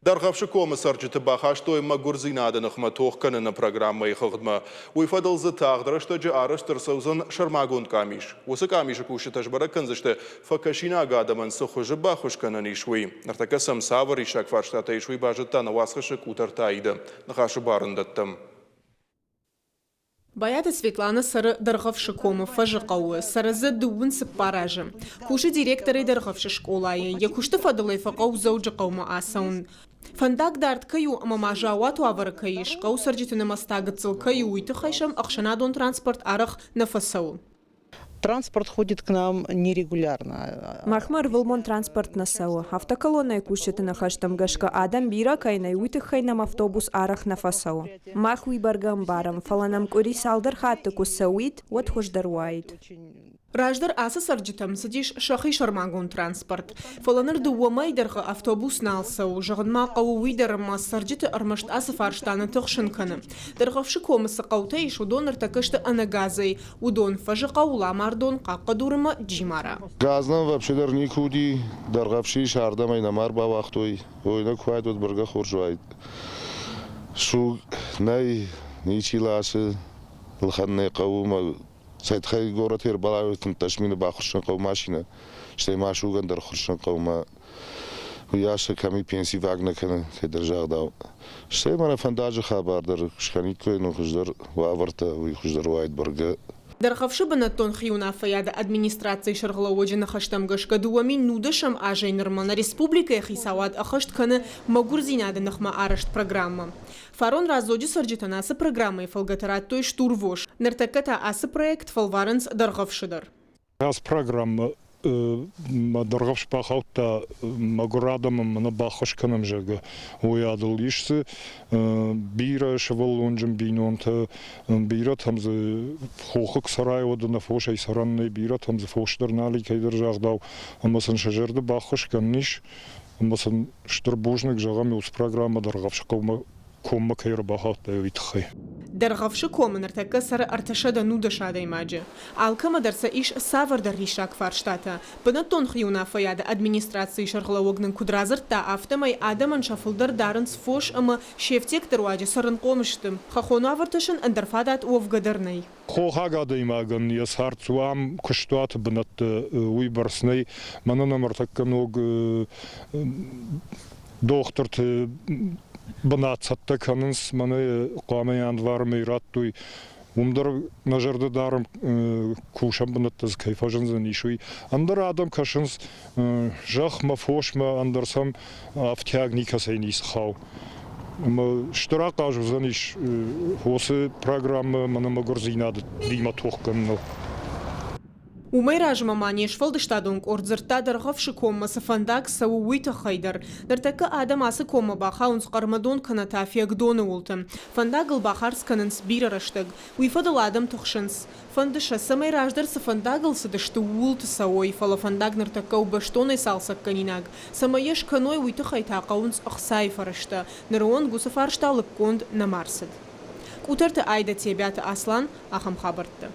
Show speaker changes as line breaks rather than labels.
Дӕргъӕвсы комы цӕрджыты бахастой мӕгуырдзинады ныхмӕ тох кӕныны программӕйы хыгъдмӕ. Уый фӕдыл дзы тагъд рӕстӕджы арӕзт ӕрцӕудзӕн сӕрмагонд къамис. Уыцы къамисы кусджытӕ сбӕрӕг кӕндзысты, фӕкӕсинаг адӕмӕн цы хуызы баххуыс кӕнӕн ис, уый. Ныртӕккӕ сӕм цавӕр риссаг фарстатӕ ис, уый базыдта нӕ уацхӕссӕг Къутӕрты Аидӕ. Ныхасы бар ын дӕттӕм.
Байаты Светлана цӕры Дӕргъӕвсы комы Фӕзы хъӕуы, цӕры дзы дыууын цыппар азы. Кусы директорӕй Дӕргъӕвсы скъолайы, йӕ куысты фӕдыл ӕй фӕхъӕуы Дзӕуджыхъӕумӕ ацӕуын. Фӕндаг дард кӕй у ӕмӕ ма заууат уавӕры кӕй ис, хъӕуы цӕрджыты нымӕц та гыццыл кӕй у, уый тыххӕй сӕм ӕхсӕнадон транспорт арӕх нӕ фӕцӕуы.
Транспорт ходит к нам нерегулярно.
Махмӕ ӕрвылбон транспорт нӕ цӕуы. Автоколоннӕйы кусджыты ныхӕстӕм гӕсгӕ адӕм бирӕ кӕй нӕй, уый тыххӕй нӕм автобус арӕх нӕ фӕцӕуы. Мах уый бӕргӕ ӕмбарӕм, фӕлӕ нӕм къуыри цалдӕр хатты куы цӕуид, уӕд хуыздӕр уаид.
Раздӕр ацы цӕрджытӕм цыдис сӕхи сӕрмагонд транспорт. Фӕлӕ ныр дыууӕ мӕйы дӕргъы автобус нал цӕуы. Зӕгъын ма хъӕуы уый дӕр, ӕмӕ цӕрджыты ӕрмӕст ацы фарста нӕ тыхсын кӕны. Дӕргъӕвсы комы цы хъӕутӕ ис, уыдон ныртӕккӕ сты ӕнӕгазӕй. Уыдон Фӕзыхъӕу, Ламардон, Хъахъхъӕдур ӕмӕ Джимара.
Газ нӕм вообще дӕр никуы уыди, Дӕргъӕвсы ис, ардӕм ӕй нӕма ӕрбауагътой. Ой, нӕ куы уаид, уӕд бӕргӕ хорз уаид. Суг нӕй, ничи ласы, лхӕн нӕ хъӕуы мӕ цӕй тыххӕй горӕты ӕрбалӕууыд 15 мины баххуырсын хъӕуы машинӕ, стӕй ма сугӕн дӕр хуырсын хъӕуы мӕ уыйас кӕми пенси фаг нӕ кӕны, кӕйдӕр загъдау. Стӕй мӕнӕ фӕндаджы хабар дӕр скӕниккой нын хуыздӕр уавӕртӕ, уый хуыздӕр уаид бӕргӕ.
Дӕргъӕвсы бынӕттон хиуынаффӕйады администрацийы сӕргълӕууӕджы ныхӕстӕм гӕсгӕ 2010 азӕй нырмӕ нӕ республикӕйы хицауад ӕххӕст кӕны мӕгуырдзинады ныхмӕ арӕзт программӕ. Фарон Раздзоджы цӕрджытӕн ацы программӕйы фӕлгӕты радтой стурвос. Ныртӕккӕ та ацы проект фӕлварынц Дӕргъӕвсы дӕр.
Ацы программӕ мӕ Дӕргъӕвс бахаудта мӕгуыр адӕмӕн мӕнӕ баххуыс кӕнӕм, зӕгъгӕ, уый адыл. Ис дзы бирӕ сывӕллонджын бинонтӕ, бирӕтӕм дзы хохы цӕрай уӕд ӕнӕ фосӕй цӕрӕн нӕй, бирӕтӕм дзы фос дӕр нал и, кӕйдӕр загъдау, ӕмӕ сын сӕ зӕрды баххуыс кӕнын ис. Ӕмӕ сын стыр бузныг зӕгъӕм, уыцы программӕ Дӕргъӕвсы хъӕумӕ коммӕ кӕй ӕрбахаудта, уый тыххӕй.
Дӕргъӕвсы комы ныртӕккӕ цӕры 319 адӕймаджы. Алкӕмӕ дӕр сӕ ис цавӕрдӕр риссаг фарстатӕ. Бынӕттон хиуынаффӕйады администрацийы сӕргълӕууӕг нын куыд радзырдта, афтӕмӕй адӕмӕн сӕ фылдӕр дарынц фос ӕмӕ се фтиӕгты руаджы цӕрынхъом сты. Хӕххон уавӕрты сын ӕндӕр фадат уӕвгӕ дӕр нӕй.
Хохаг адӕймагӕн йӕ цард ам куыстуаты бынӕтты уыйбӕрц нӕй. Мӕнӕн ӕм ӕртӕккӕ ног дохтырты бынат цӕттӕ кӕнынц, мӕнӕ хъуамӕ январы мӕй радтой. Уым дӕр нӕ зӕрдӕ дарӕм, кусӕн бынӕттӕ дзы кӕй фӕзындзӕнис, уый. Ӕндӕр адӕм кӕсынц зӕхмӕ, фосмӕ, ӕндӕр сӕм ӕфтиаг никӕцӕй ницы хауы. Ӕмӕ стыр ахъаз уыдзӕнис уыцы программӕ мӕнӕ мӕгуырдзинадимӕ тох кӕныныл.
Уымӕй размӕ ма не сфӕлдыстадон къорд дзырдта Дӕргъӕвсы коммӕ цы фӕндаг цӕуы, уый тыххӕй дӕр. Ныртӕккӕ адӕм ацы коммӕ бахауынц Хъӕрмӕдон кӕнӕ та Фиагдоны уылты. Фӕндагыл бахардз кӕнынц бирӕ рӕстӕг. Уый фӕдыл адӕм тыхсынц. Фӕнды сӕ, цӕмӕй раздӕр цы фӕндагыл цыдысты, ууылты цӕуой, фӕлӕ фӕндаг ныртӕккӕ у бӕстонӕй цалцӕггӕнинаг. Цӕмӕй йӕ скӕной, уый тыххӕй та хъӕуынц ӕхцайы фӕрӕзтӕ. Ныры онг уыцы фарста лыггонд нӕма рцыд. Къутӕрты Айдӕ Тебиаты Аслан, ахӕм хабӕрттӕ.